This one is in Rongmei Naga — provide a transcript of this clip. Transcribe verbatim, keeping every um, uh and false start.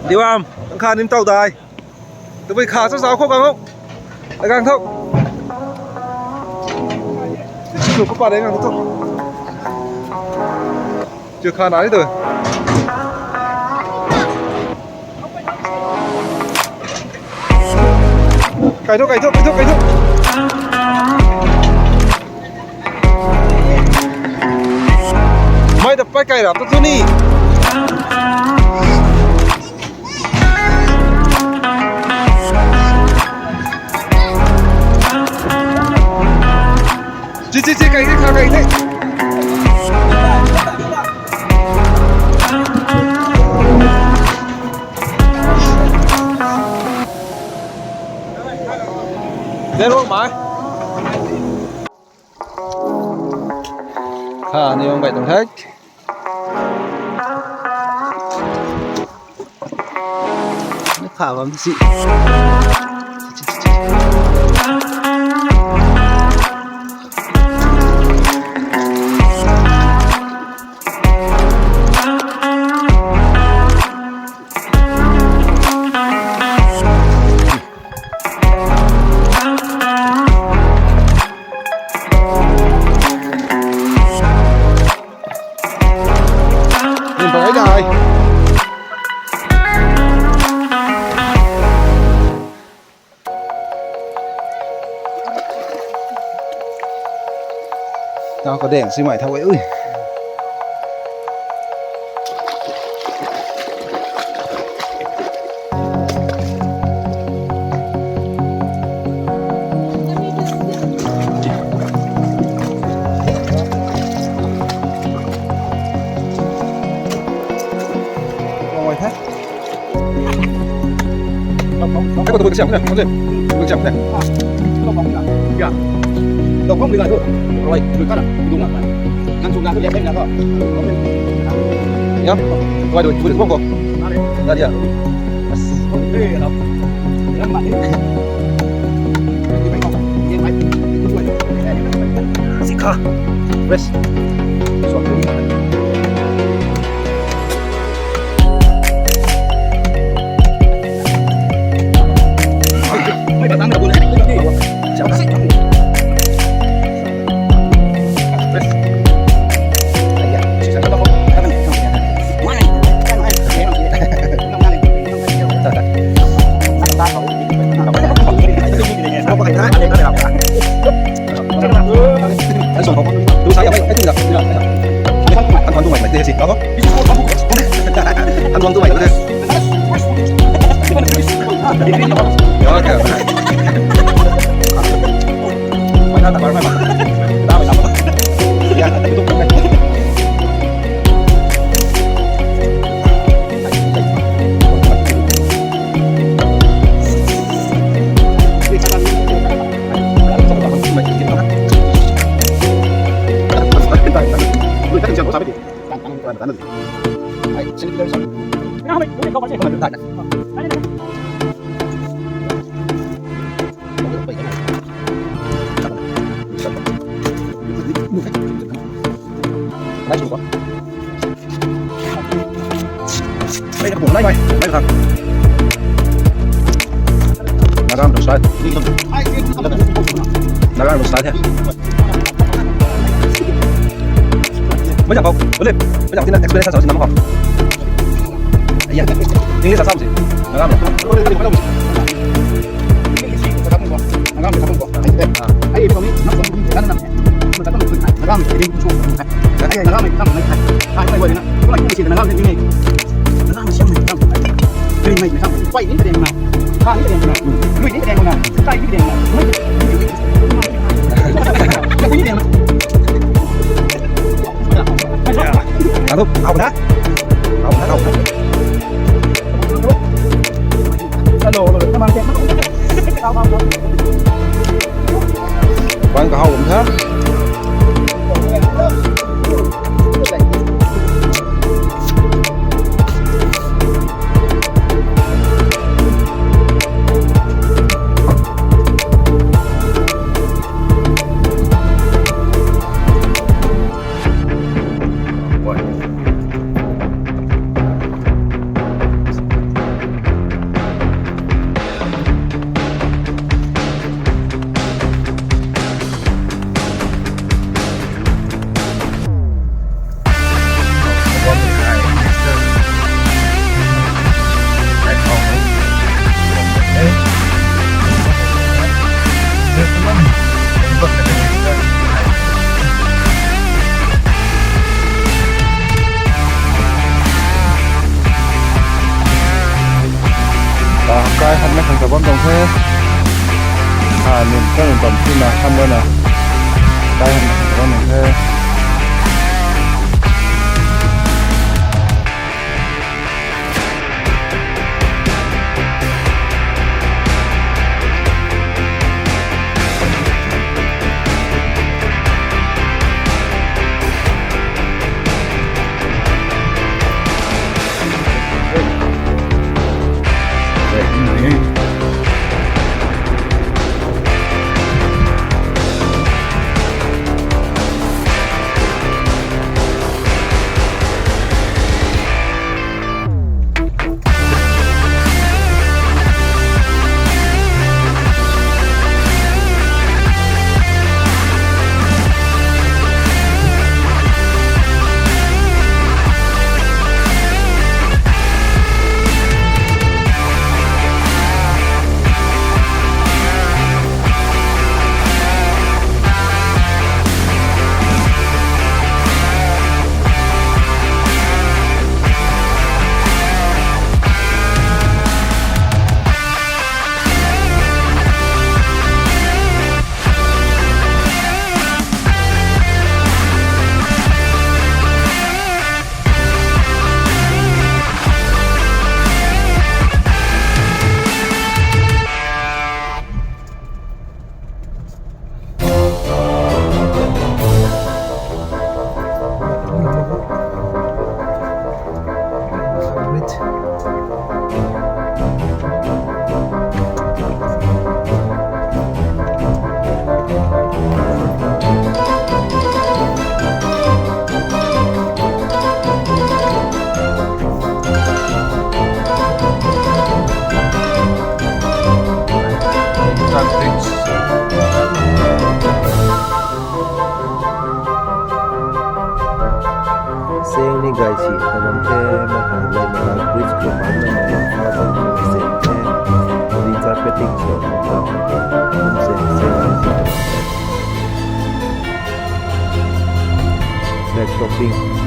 Diwam, ang kha nim tau dai. Tabui kha sa sa khou kang o. Agang thau. Chu chu ko pa de ngang thau. Chu kha na ni tu. Kai thau, kai thau, kai thau, kai thau. Mai ta pai kai rap ta tu ni. Chi, chi, chi, kai, kai, kai, kai. Then what, mai? Ha, ni ong bai tuang thak. Kha bam si. Nin bang ai dai. Tau ka deng si mai thau e ui. Oi, hai. Hai, ko tu bui kasiam na, ko tu bui kasiam na. Ya. Lo khong di la tu. Roi, bui ka na, bui dung na. Nang sung na tu liak na ko. Ya. Roi, roi, bui dung ko. Dah dia. Sikha. Rest. Naga rui style. Naga rui style the. Mei zang khou, ulip, mei zang tina experience sa si nam khou. Aya, English sa sa si. Naga rui. Hello, hello. Hello, hello. Bang kahau kum tha. Bam tuang the. A, nim kan bam tina kan rana. Tai han bam tuang the. Seng ni gay si ta bam the, mei ha lei na bridge khou bam na mei ha bam the, seng the, ri carpeting sw ta bam the, kum seng seng gay si ta bam the. Black topping.